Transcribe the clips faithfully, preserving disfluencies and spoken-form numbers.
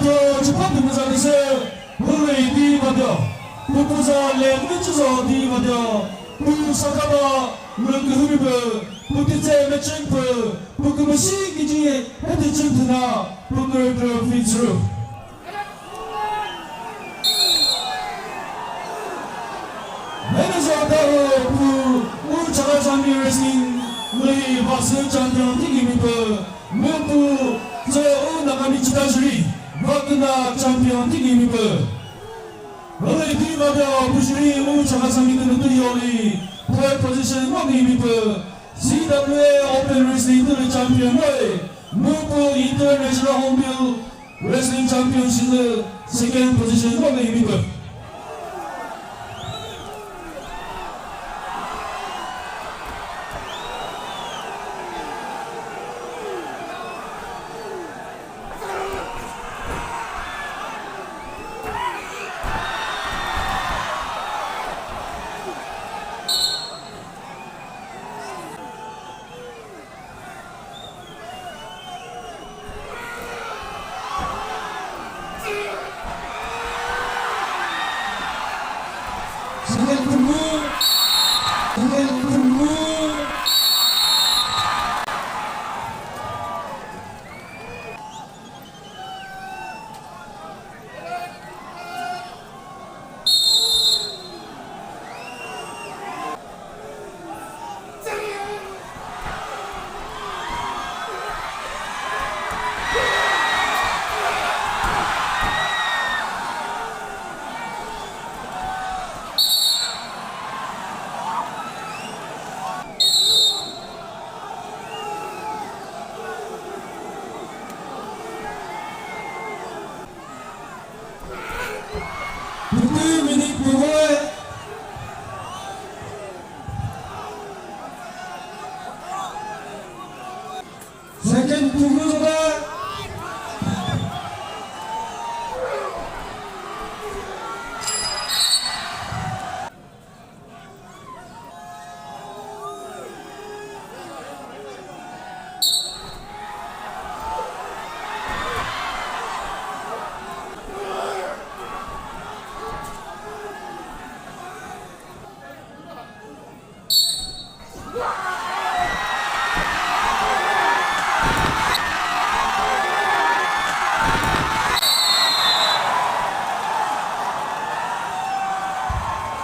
To, chipha tümüza küsü, hülü di vadio. Pupuza le müchüzo di vadio. Pu sakaba, mülü kühümi pü, pu titse müchün pü, pu kümüshi kiji, hütü chün thüna, pu kürü kürü fitsürü. Manager Dao pu, u Chakhesangmi Wrestling, mülü vasü champion tiki mi pü, Mümpu, tsü u Nagami Chitashiri, vaküna champion tiki mi pü. Hülü di vada püshiri u Chakhesangmi künü tü yoli, third position ngo mi mi pü. C W A Open Wrestling tü champion ngo, Mümpu International Hornbill Wrestling Championship lü second position ngo mi mi pü. Fifteen minute püvoe. Second püvo zoba.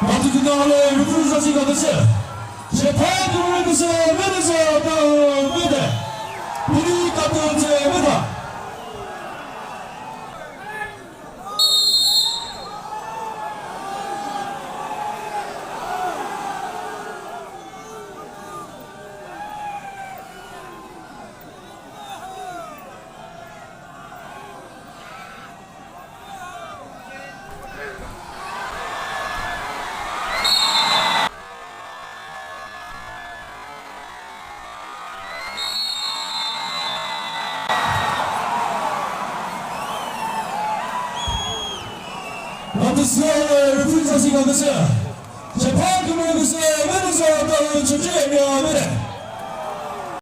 Matukinale referee sasi kakese. Sepa kümüre kese, mene se, ta, mene. Pili kato se, mene. Matukinale referee sasi kakese. Sepa kümüre kese, mene se, ta, mene.